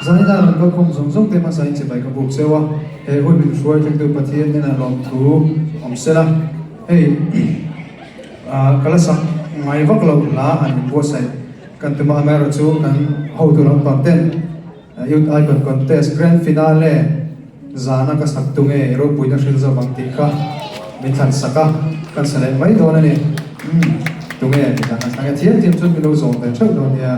Zanina rawn kalkhawm zawng zawng te hmasa in chibai ka buk cheu a, he hun min hruai thlengtu Pathian hnenah lawmthu awm sela. Hei ka la sak ngai vak lo hla han inbuatsaih kan tum a, amaherawh chu kan hotu lampang ten Youth Icon Contest Grand Finale zana ka sak tu nge ropuina hril zawk ang tih kha min thlan sak a, kan sa leh mai dawn a ni. Umm tunge tih kha kan thlang e, thiam thiam chuan min lo zawm ve theuh dawn nia.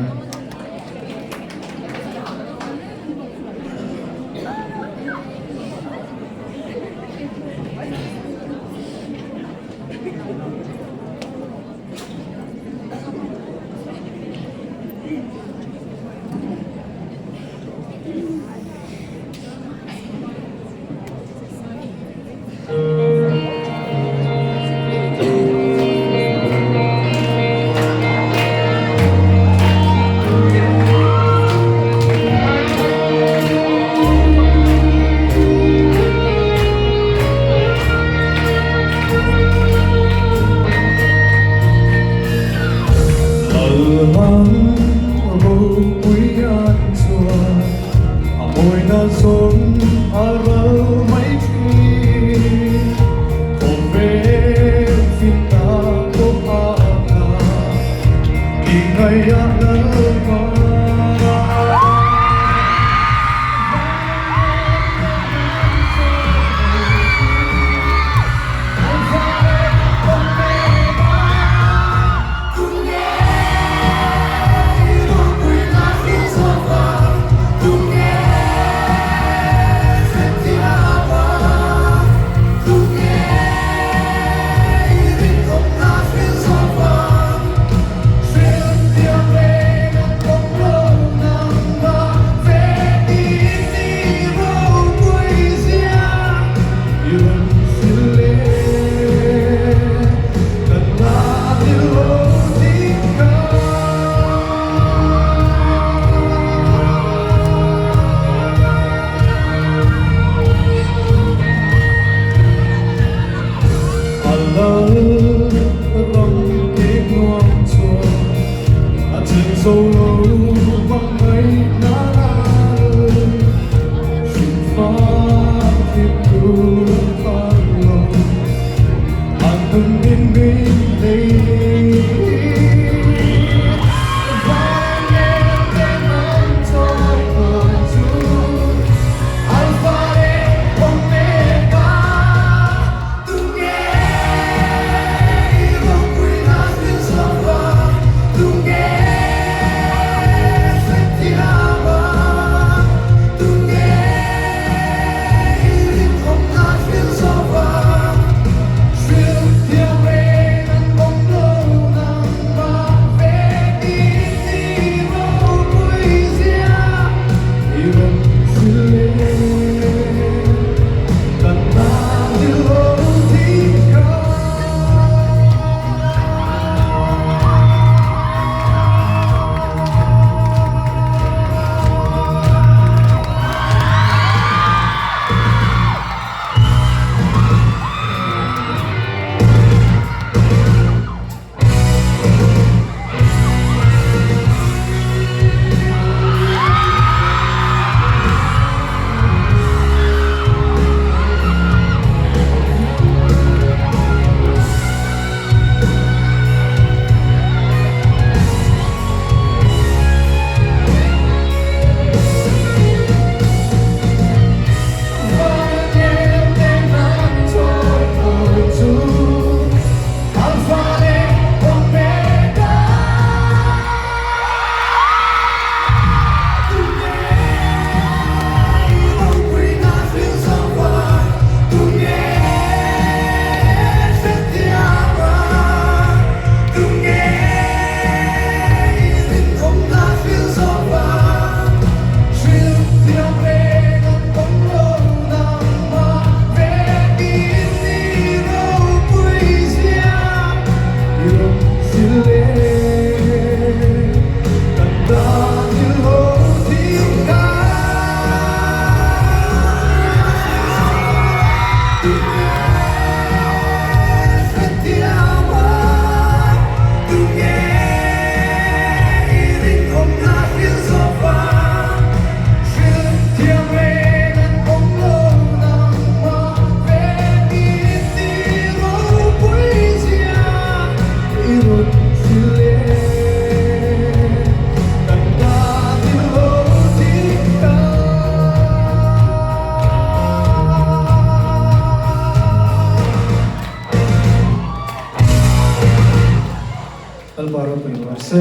Lalpa ropui rawh se.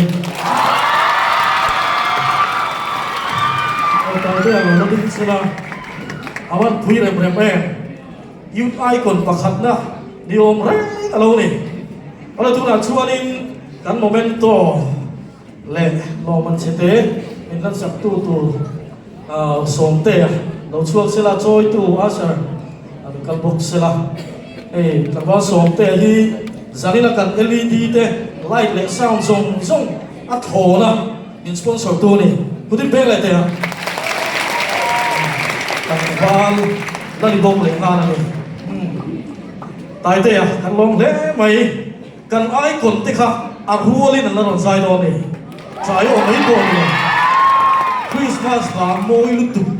Aw Taite a lo la ding chila a van pui rem rem em. Youth Icon pakhatna ni awm reng a lo ni. Awle tunah chuanin kan Momento leh lawmman chhete min hlan saktu tur Sawmtea lo chhuak sela, chawitu Asher a lo kal bawk sela. Hei tlangval Sawmtea hi zanina kan LED te light leh sound zawng zawng a thawn a, min sponsor tu a ni. Kutin peng leh teh a. Tlangval la ni bawk leh nghal a ni. Taitea kan lawm hle mai. Kan icon te kha a rualin an la rawn zai dawn e. Tlai awm mai pawh a ni lo. Christmas hla mawi lutuk mai.